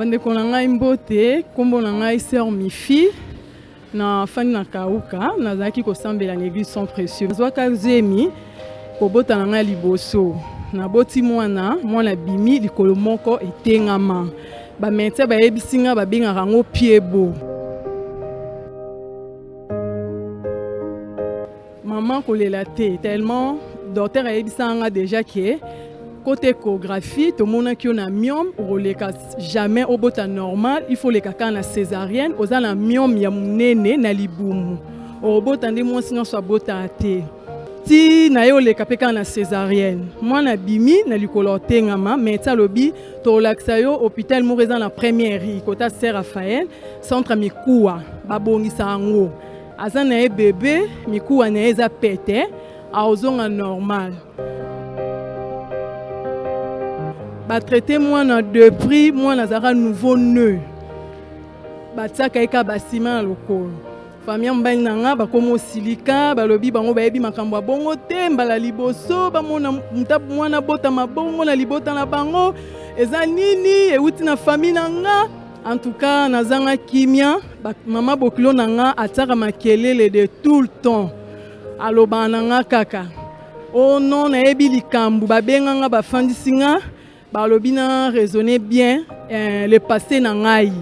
Bandeko na ngai mbote, nkombo na ngai Sœur Mifi, nafandi na Kauka, nazalaki kosambela na église Sang Précieux. Nazwaka zemi kobota na ngai liboso, naboti mwana, mwana abimi likolo moko etengama. Ba médecin bayebisi nga babengaka yango piebo. Maman kolela te tellement docteur ayebisaka nga déjà que côté échographie tomonaki yo na myome, okoleka jamais obota normal, il faut oleka kaka na césarienne, oza na myome ya monene na libumu, okobota nde mwasi nyonso abotaka te. Ti na ye oleka mpe kaka na césarienne, mwana abimi na likolo otengama. Médecin alobi tolakisa yo hôpital moko eza na première rue kota Saint Raphaël, centre mikuwa, babongisa yango. Aza na ye bebe, mikuwa na ye eza pete, aozonga normal. Batraite mwana de prix, mwana azalaka nouveau neu, batiaka ye kaka basima na lokolo. Famille ya mobali na nga bakoma osilika, balobi bango bayebi makambo ya bongo te, mbala liboso bamona mwana botama bongo na libota na bango, eza nini euti na famille na nga. En tout cas nazanga kimia. Mama bokilo na nga atiaka makelele de tout le temps, alobaka na nga kaka oh non, nayebi likambo, babenga nga, bafandisi nga, balobi na raisonner bien le passé na ngai.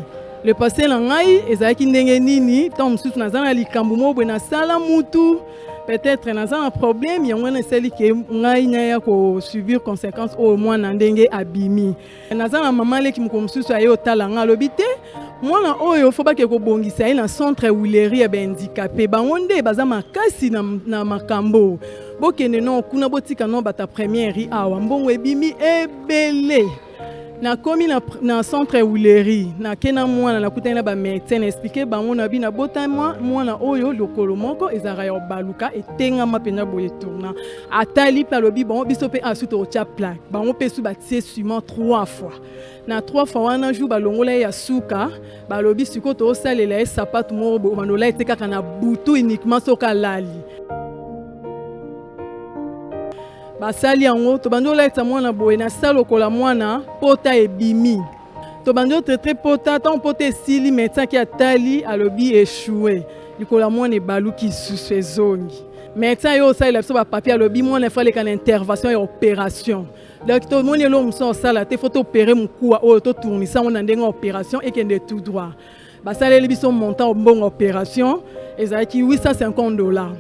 Le passé na ngai ezalaki ndenge nini? Ntango mosusu naza na likambo moko boye nasala mutu, peut-être naza na problème, yango wana esali ke ngai naya kosubir conséquence oyo mwana ndenge abimi. Naza na mama leki moko mosusu aye otala nga, alobi te mwana oyo fo bake kobongisa ye na centre Huilerie ya bahandicapé, bango nde baza makasi na makambo, bokende no kuna, botika no bata première rue awa, mbongo ebimi ebele. Nakomi na centre Huilerie, nake na mwana, nakutani na bamédecin, na expliquer bango na bi nabota mwana oyo lokolo moko ezalaka ya kobaluka, etengama mpenza boye tourna. Atali mpe alobi bango biso mpe asu tokotya plaque, bango mpe su batie ciment trois fois. Na trois fois wana, jour balongola ye ya suka, balobi sikoyo tozosalela ye sapatu moko boye, obanda olali te kaka na butu uniquement soki alali. Basali yango, tobandi olatisa mwana boye na sa lokola mwana pota ebimi, tobandi otraite pota. Ntango pota esili, médecin aki atali, alobi échoué, likolo ya mwana ebaluki susu ezongi. Médecin ye osalela biso bapapier, alobi mwana efo aleka na intervention ya opération. Donc tomoni eloko mosusu osala te, fo toopérer mokuwa oyo, totournisa yango na ndenge ya opération, ekende tout droit. Basaleli biso montant, mbongo opération ezalaki 850 $.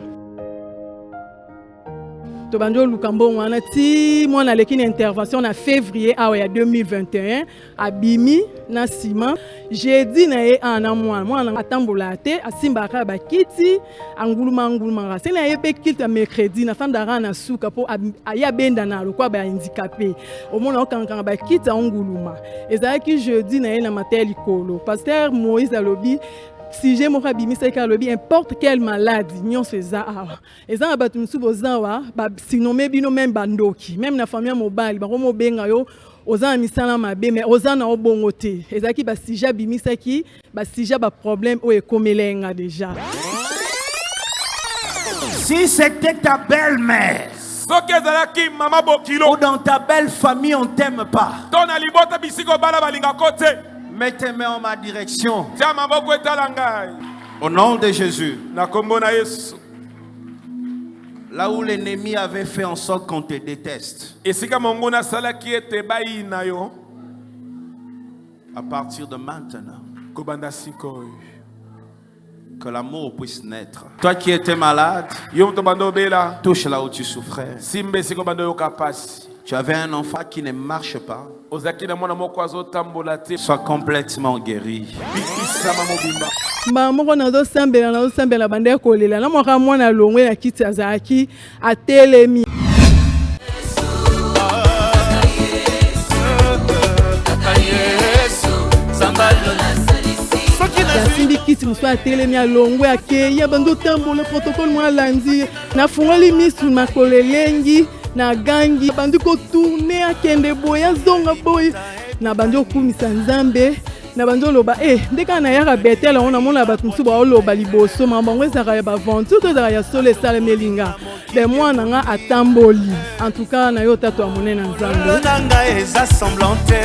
Tobandi oluka mbongo wana ti mwana aleki na intervention na février awa ya 2021. Abimi na nsima jeudi na ye awa na mwana. Mwana atambolaka te, asimbaka kaka bakiti, anguluma angulumaka se na ye. Mpe culte ya mercredi, nafandaka na suka mpo aye abendana lokola bahandicapé, omona okangakanga bakiti, aonguluma. Ezalaki jeudi na ye na mata ya likolo, pasteur Moïse alobi sujet moko abimisaki, alobi importe quelle maladie nyonso eza awa, eza na bato mosusu boza awa, basinome bino même bandoki, même na famille ya mobali bakomobenga yo oza na misala mabe, mais oza na obongo te. Ezalaki basujet abimisaki, basujet baproblème oyo ekomela ye nga déjà. Si c'était ta belle-mère, soki ezalaki mama bokilo, ou dans ta belle famille, on t'aime pas, to na libota bisika obala balingako te, mets tes mains en ma direction. Tia maboko etala ngai. Au nom de Jésus. Na kombo na Yesu. Là où l'ennemi avait fait en sorte qu'on te déteste, esika monguna asalaki ete bayina yo, à partir de maintenant, kobanda sikoyo, que l'amour puisse naître. Toi qui étais malade, yo moto banda obela, touche là où tu souffrais. Simba esika obanda oyoka pasi. Tu avais un enfant qui ne marche pas. Ozalaki na mwana moko azotambola te. Sois complètement guéri. Bikisama mobimba. Mbala moko nazosambela, nazosambela, banda ya kolela na mwaka, mwana alongwe na kiti azalaki, atelemi. Asimbi kiti mosusu, atelemi, alongwe, akei, abandi otambola, protocole mwa alandi. Nafungoli misu, makolo elengi, nagangi, abandi kotourner, akende boye, azonga boye. Nabandi okumisa Nzambe, nabandi oloba e nde kaka nayaka Betel yango, namona bato mosusu baoloba liboso makambo yango ezalaka ya baventure to ezalaka ya solo. Esalemeli nga be, mwana nga atamboli. En tout cas na yo, tato ya monene ya Nzambe. Na ngai eza semblant te.